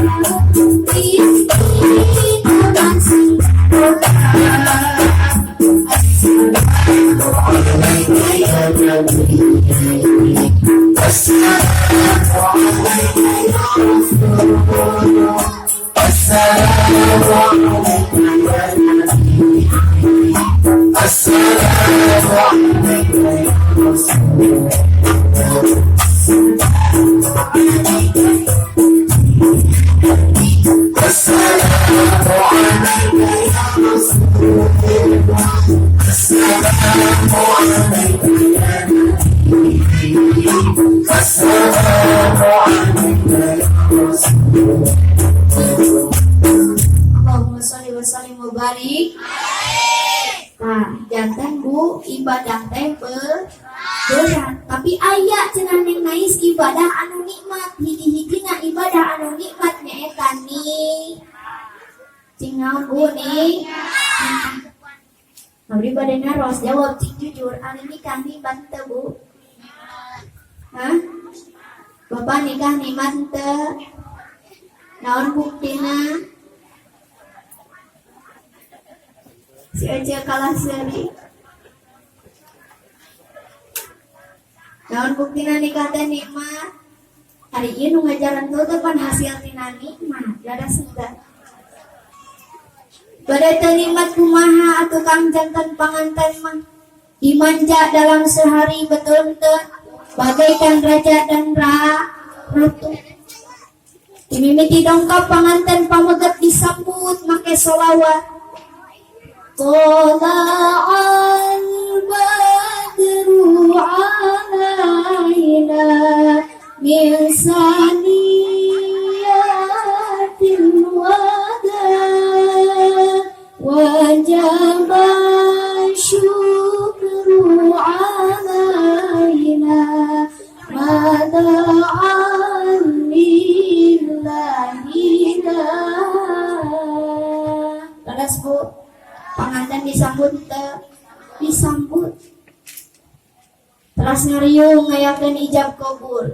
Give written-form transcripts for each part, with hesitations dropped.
Rizki masih kurang. Assalamu alayka ya Nabi, assalamu alayka ya Rasulullah, assalamu alayka ya Nabi, assalamu alayka ya Rasulullah, assalamu alayka ya assalamu alayka ya Rasulullah, assalamu alayka ya Nabi, assalamu alayka ya Rasulullah. Allahumma sholli wa sallim wa barik. Nah, janten Bu, ibadah teh berat, tapi aya cenah Neng Nais ibadah anu nikmat. Hiji-hijina ibadah anu nikmat nyaeta nih. Cing naon, Bu, nih? Abdi bade naros, jawab cing jujur, ari nikah nikmat teu, Bu? Hah? Bapak, nikah nikmat teu? Naon buktina? Si Ece kalah seuri. Naon buktina nikah teh nikmat? Hari ieu nu ngajaran teu teh pan hasil tina nikmat, leres henteu? Bade teu nikmat kumaha atuh, Kang, janten panganten mah dimanja dalam sehari, betul henteu? Bagaikan raja dan ratu. Dimimiti dongkap panganten, pameget disambut make solawat. Tola'al badru alaina min saniyatil wada wajaba syukru alaina ma da'an lillahi. Leres, Bu, panganten disambut teu? Disambut. Teras ngariung ngayakeun ijab kabul.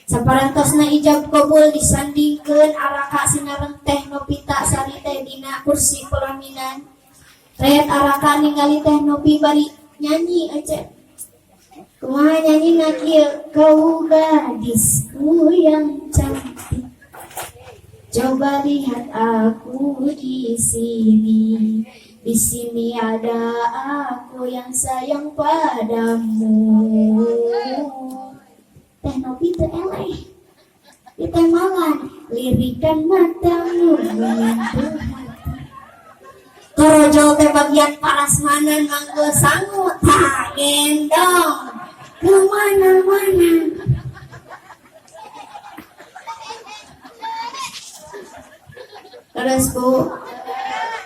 Saparantosna ijab kabul, disandingkeun araka sinareng Teh Novita Sari teh dina kursi pelaminan. Ret araka ningali Teh Novi bari nyanyi aja. Kumaha nyanyi kieu? Kau gadisku yang cantik, coba lihat aku di sini. Di sini ada aku yang sayang padamu. Teh Novi teu eleh. Ditemalan, lirikan matamu menyentuh hati. Torojol teh bagian parasmanan manggul sangu, tak gendong kemana-mana. Terus, Bu,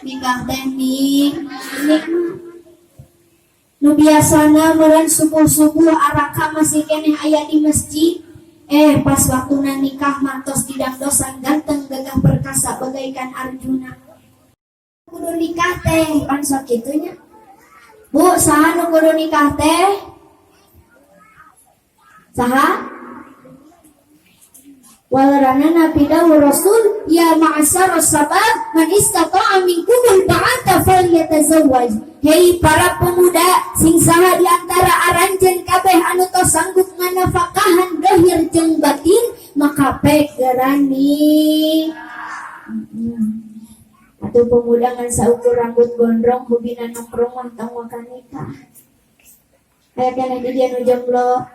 nikah teh nikmat. Nu biasana meureun subuh-subuh araka masih keneh aya di masjid, eh pas waktuna nikah mah tos didangdosan, ganteng gagah perkasa bagaikan Arjuna. Kudu nikah teh pan sok kitu nya. Bu, saha nu kudu nikah teh? Saha? Walerana Nabi dawuh Rasul, ya ma'asyara sabab man istata'a minkumul ba'ata falyatazawwaj. Hei para pemuda, sing saha di antara aranjeun kabeh anu tos sanggup nganafakahan dohir jeung batin, maka pek gerani. Atuh pemuda ngan saukur rambut gondrong hubina nongkrong mah tong waka nikah. Aya keneh di dieu nu jomblo?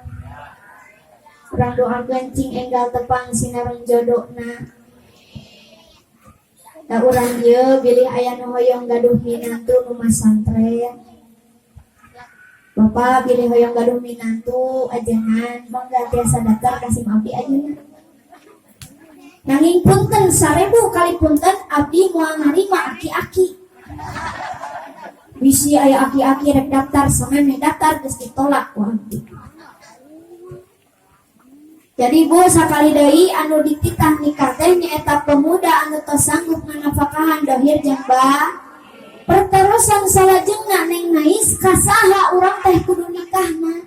Urang doakeun cing enggal tepang sinareng jodona. Da urang ieu bilih aya nu hoyong gaduh minantu nu masantren. Bapak, bilih hoyong gaduh minantu ajengan, mangga tiasa daftar ka sim abdi ayeuna. Nanging punten, 1000 kali punten, abdi moal narima aki-aki. Bisi aya aki-aki rek daftar, samemeh daftar geus ditolak ku abdi. Jadi Bu, sakali deui, anu dititah nikah teh nyaeta pemuda anu tos sanggup nganafakahan dohir jeung ba. Pertarosan salajengna, Neng Nais, kasaha urang teh kudu nikahna?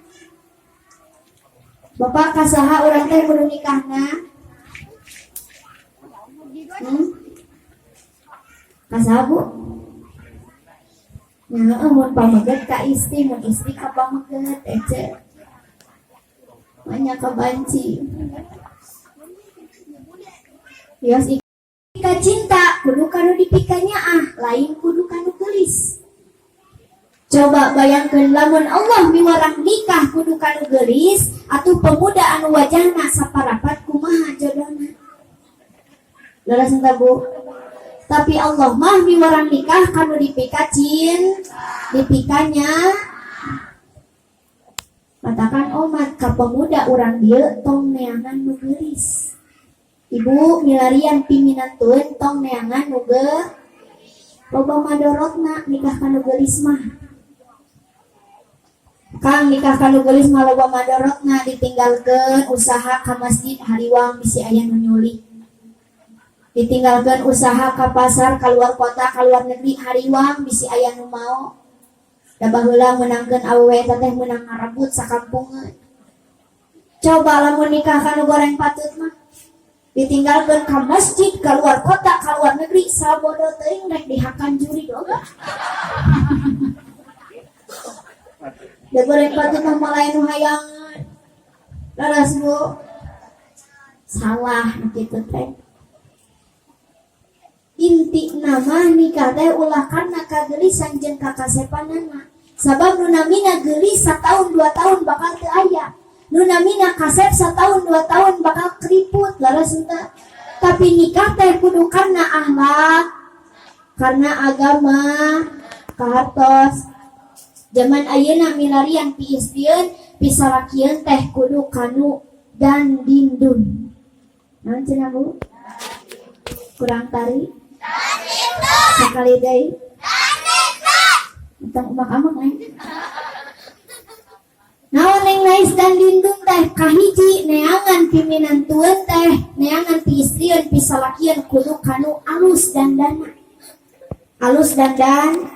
Bapak, kasaha urang teh kudu nikahna? Hmm? Ka saha, Bu? Nah, mun pameget ka istri, mun istri ka pameget, ece. Banyak kebanci. Yos ika cinta kudu kanu dipikanya ah, lain kudu kanu geulis. Coba bayangkan lamun Allah miwarang nikah kudu kanu geulis, atuh pemuda anu wajahna saparapat kumaha jodohna? Leres henteu, Bu? Tapi Allah mah miwarang nikah kanu dipika dipikanya. Katakan omat ka pemuda urang dieu, tong neangan nu geulis. Ibu milarian piminantueun, tong neangan nu loba madorotna nikah kanu geulis mah. Kang, nikah kanu geulis mah loba madorotna, ditinggalkeun usaha ka masjid hariwang bisi aya nu nyulik. Ditinggalkan usaha ke pasar, keluar kota, keluar negeri hariwang bisi aya nu mau. Da baheula meunangkeun awewe eta teh meunang ngarebut sakampungeun. Coba lamun nikah kanu goreng patut mah, ditinggalkan ke masjid, keluar kota, keluar negeri, sabodo teuing rek dihakan jurig oge. Da goreng patut mah malain nu hayangan. Laras, Bu? Salah nu kitu teh. Inti nama nikah teh ulah karena kagelisan jeung kakasepanana, sabab nu namina geulis satahun 2 tahun bakal teu aya, nu namina kasep satahun 2 tahun bakal keriput. Leres henteu? Tapi nikah teh kudu karena akhlak, karena agama, kahartos. Zaman ayeuna milarian piistrieun pisalakieun teh kudu kanu dan dindun. Naon cenah, Bu? Kurang tari. Sekali deui. Tentang umak-amak neng. Naon neng nais dan dindun teh? Kahiji, neangan piminantueun teh, neangan piistrieun pisalakieun kudu kanu alus dandana. Alus dandan,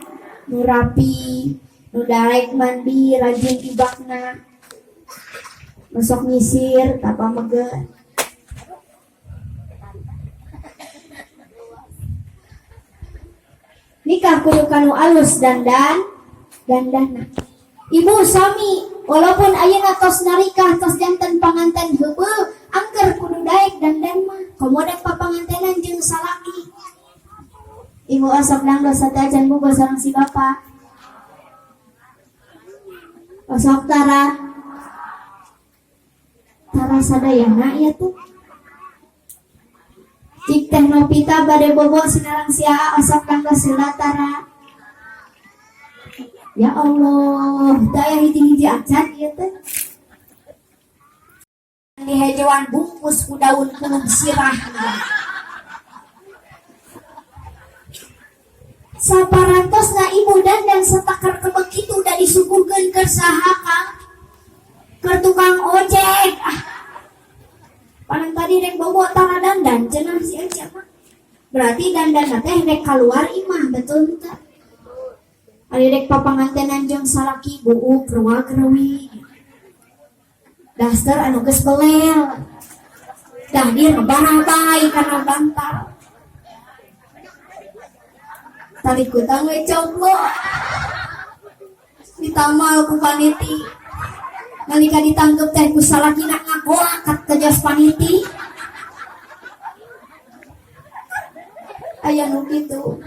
nu rapi, nu daek mandi, rajin ibakna. Nu sok nyisir, tapa meget. Nikah kudu kanu alus dandan dandana. Ibu sami, walaupun ayeuna tos narikah, tos janten panganten heubeul, angker kudu daek dandan mah, komo dek papangantenan jeung salaki. Ibu osok dangdos sateuacan bobo sareng si bapak. Osok tara tara sadayana ieu tuh. Cik Teh Novita bade bobo sinareng si Aa, osok dangdos heula tara? Ya Allah, teu aya hiji-hiji acan ieu teh. Dihejoan bungkus ku daun kulub sirah. Saparantosna ibu dandan satakar kebek kitu da disuguhkeun keur saha, Kang? Keur tukang ojek. Ah. Panan tadi rek bobo tara dandan cenah si Eca mah. Berarti dandan teh rek kaluar imah, betul henteu? Ari rek papangantenan jeung salaki buuk ruag-reuwi. Daster anu geus belel. Dahdir barabay kana bantal. Tali kutang we coplo. Ditamal ku paniti. Nalika ditangkep teh ku salakina ngagoak ka jos paniti. Aya nu kitu.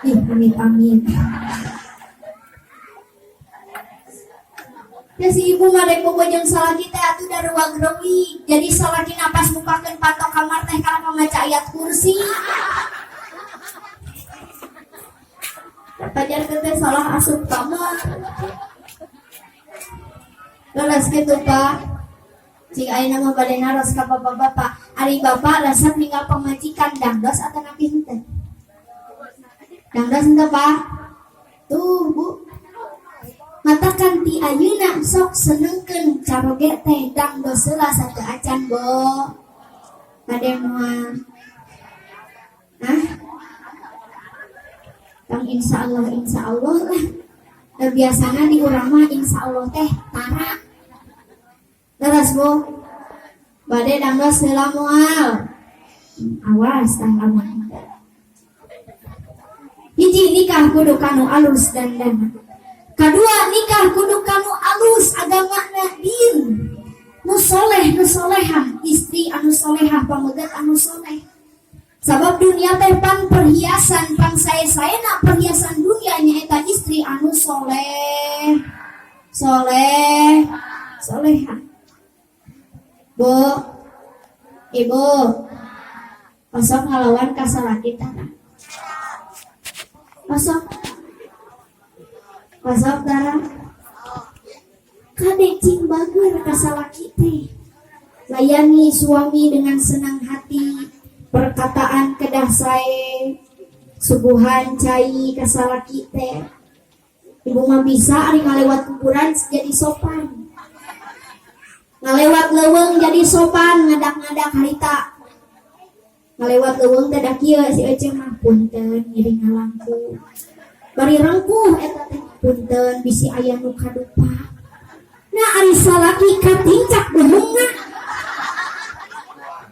Ih, amit amit. Ya si ibu mah rek bobo jeung salaki teh atuh da ruag reuwi. Jadi salakina pas mukakeun panto kamar teh kalah maca ayat kursi. Pajar teh salah asup kamar. Leres kitu, Pak. Cik ayeuna mah bade naros ka bapak-bapak. Ari bapak resep ninggal pamajikan dangdos atanapi henteu? Dangdos henteu, Pak? Tuh, Bu. Matakan ti ayeuna sok senengkeun caroge teh dangdos heula sateu acan, Bo. Kade moal? Hah? Kang, insyaallah insyaallah lah. Da biasana di urang mah insyaallah teh tara. Leres, Bu? Bade dangdos heula moal? Awas tah lamun henteu. Hiji, nikah kudu kanu alus dandan. Kadua, nikah kudu kanu alus agamana, din. Nu soleh, nu solehah, istri anu solehah, pamegat anu soleh. Sabab dunia teh pan perhiasan, pan sae-saena perhiasan dunia nyaeta istri anu soleh. Soleh, solehah. Bu, Ibu, osok ngalawan ka salaki tara? Osok. Osok tara? Kade cing bager ka salaki teh. Layani suami dengan senang hati, perkataan kedah sae, suguhan cai ka salaki teh. Ibu mah bisa ari ngalewat kuburan jadi sopan. Ngalewat leuweung jadi sopan, ngadak-ngadak harita. Ngalewat leuweung teh da kieu si Ece mah, "Punten ngiring ngalangkung." Bari rengkuh eta teh, "Punten bisi aya nu kadupa." Nah, ari salaki katincak beheungna.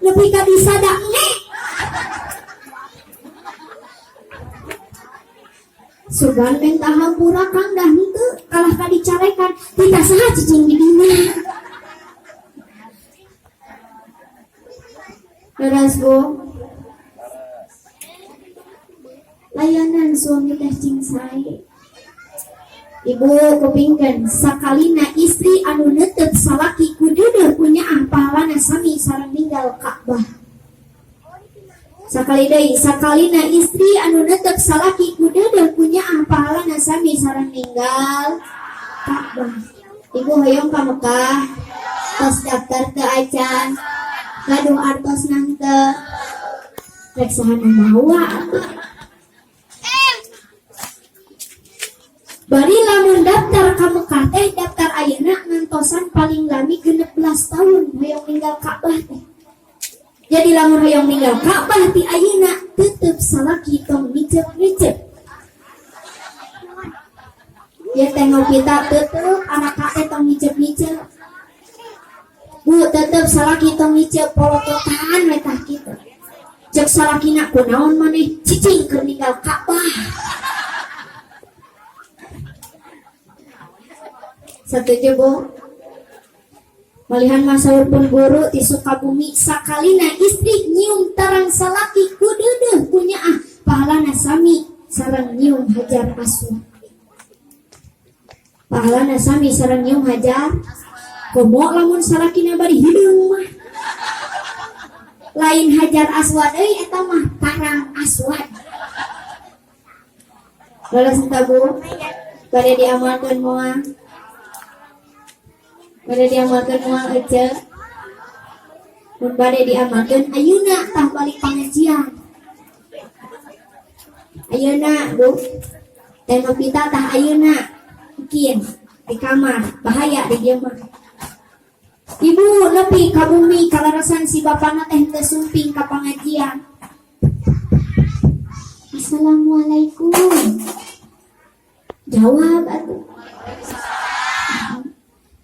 Nepi ka disadak nge. Sugan menta hampura Kang, dah henteu kalah ka dicarekan tita saha cicing di dinya. Leres, Bu. Layanan suami teh cing sae. Ibu kupingkeun, sakalina istri anu neuteup salaki ku deudeuh ku nyaah, pahalana sami sareng ninggal Ka'bah. Sakali deui, sakalina istri anu neuteup salaki ku deudeuh ku nyaah, pahalana sami sareng ninggal Ka'bah. Ibu hoyong ka Mekah? Tos daftar teu acan? Gaduh artos nang teu? Rek saha nu mawa atuh? Bari lamun daftar ka Mekah teh, daftar ayeuna ngantosan paling lami 16 tahun hoyong ninggal Ka'bah teh. Jadi lamun hoyong ninggal Ka'bah ti ayeuna, tetep salaki tong ngicep-ngicep. Ya tengok kita tetep anak teh tong ngicep-ngicep. Bu, tetep salaki tong ngicep, polototan we tah kitu. Cek salakina, "Kunaon maneh cicing keur ninggal Ka'bah?" Setuju, Bu? Malihan masaur pun guru di Sukabumi, sakalina istri nyium tarang salaki ku deudeuh ku nyaah, pahalana sami sareng nyium hajar aswad. Pahalana sami sareng nyium hajar. Komo lamun salakina bari hideung mah. Lain hajar aswad euy eta mah, tarang aswad. Leres teu, Bu? Bade diamalkeun moal? Bade diamalkeun moal, Ece? Mun bade diamalkeun ayeuna tah balik pengajian. Ayeuna, Bu. Teh Novita tah ayeuna mungkin di kamar, bahaya di dieu mah. Ibu nepi ka bumi kalarasan si bapana teh teu sumping ka pangajian. "Assalamualaikum." Jawab atuh.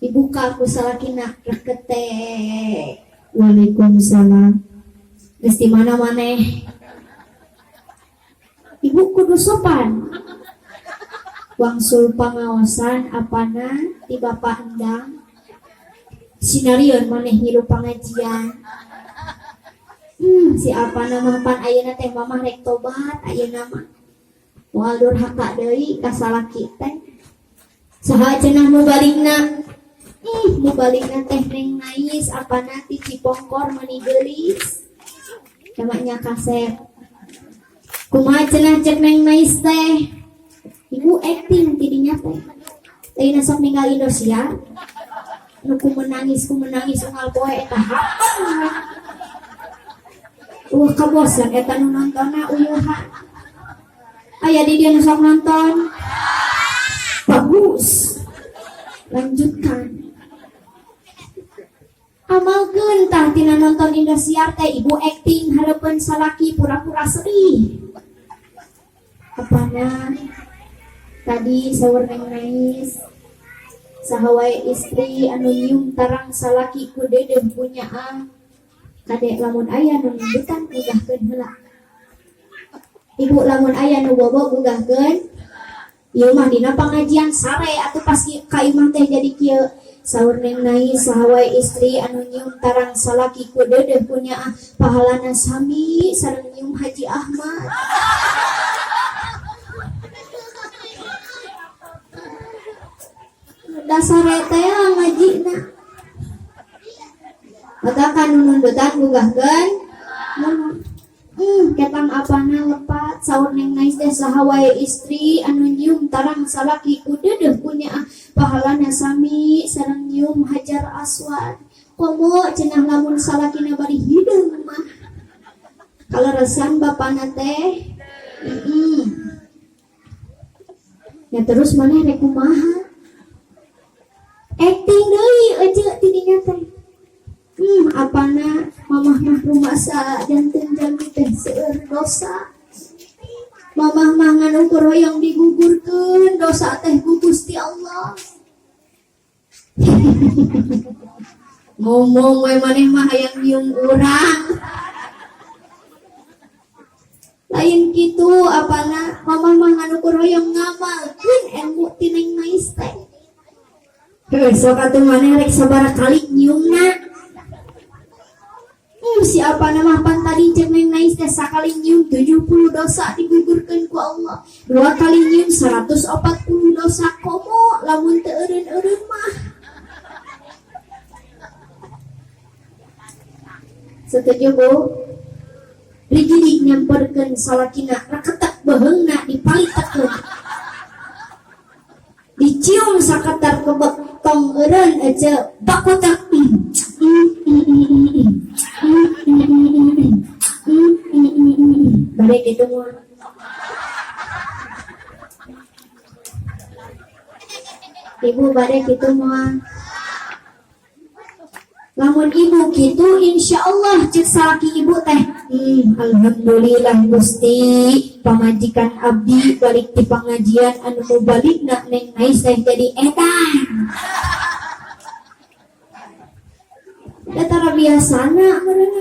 Dibuka ku salakina, reketek. "Waalaikumsalam. Geus di mana maneh?" Ibu kudu sopan. Wangsul pangaosan apana ti Bapak Endang. Sinarieun maneh ngilu pangajian. Si apana mah pan ayeuna teh mamah rek tobat ayeuna mah. Moal durhaka deui ka salaki teh. "Saha cenah mubaligna?" Mubaligna teh Neng Nais, apana ti Cipongkor, mani geulis. Namanya kasep. "Kumaha cenah cek Neng Nais teh?" Ibu acting tidinya teh. Lain sok ninggal Indosiar. Nu ku menangis unggal poe eta hapan. Wah, kabosan eta nu nontonna uyuhan. Aya di dia nu sok nonton. Bagus. Lanjutkan. Amalkeun tah tina nonton Indosiar teh, ibu acting hareupeun salaki, pura-pura sedih. "Apana tadi saur Neng Nais, saha wae istri anu nyium tarang salaki ku deudeuh ku nyaah, Kade, lamun aya nu nundutan, gugahkeun heula. Ibu, lamun aya nu bobo, gugahkeun. Ieu mah dina pangajian sare atuh, pas ka imah teh jadi kieu. Saur Neng Nai, saha wae istri anu nyium tarang salaki ku deudeuh ku nyaah, pahalana sami sareng nyium Haji Ahmad. Dasar teh ngajina. Maka kan nundutan, gugahkeun. Ketang apana lepat. Saur Neng Nais teh, saha wae istri anu nyium tarang salaki ku deudeuh ku nyaah, pahalana sami sareng nyium Hajar Aswad. Komo cenah lamun salakina bari hideung mah, kaleresan bapana teh. Ya, terus maneh rek kumaha? Acting deui euceu tidinya teh. Apana mamah mah rumasa janten jalmi teh seueur dosa. Mamah mah ngan ukur hoyong digugurkeun dosa teh ku Gusti Allah. Ngomong we, maneh mah hayang nyium urang. Lain kitu, apana mamah mah ngan ukur hoyong ngamalkeun ilmu ti Neng Nais teh. Heuh, sok atuh maneh rek sabaraha kali nyiumna. Si apana mah pan tadi cek Neng Nais teh sakali nyium 70 dosa digugurkeun ku Allah. Dua kali nyium 140 dosa, komo lamun teu eureun-eureun mah. Setuju, Bu? Rigidig nyamperkeun salakina, reketek beheungna dipalitekeun. Dicium sakatar kebek, tong eureun ece bakutek. Balik itu mah. Ibu, balik itu mah. Lamun ibu gitu, insya Allah cek salaki ibu teh, alhamdulillah Gusti, pamajikan abdi balik di pengajian anu mau balik nak Neng Nais teh jadi edan. Datara biasana meureun.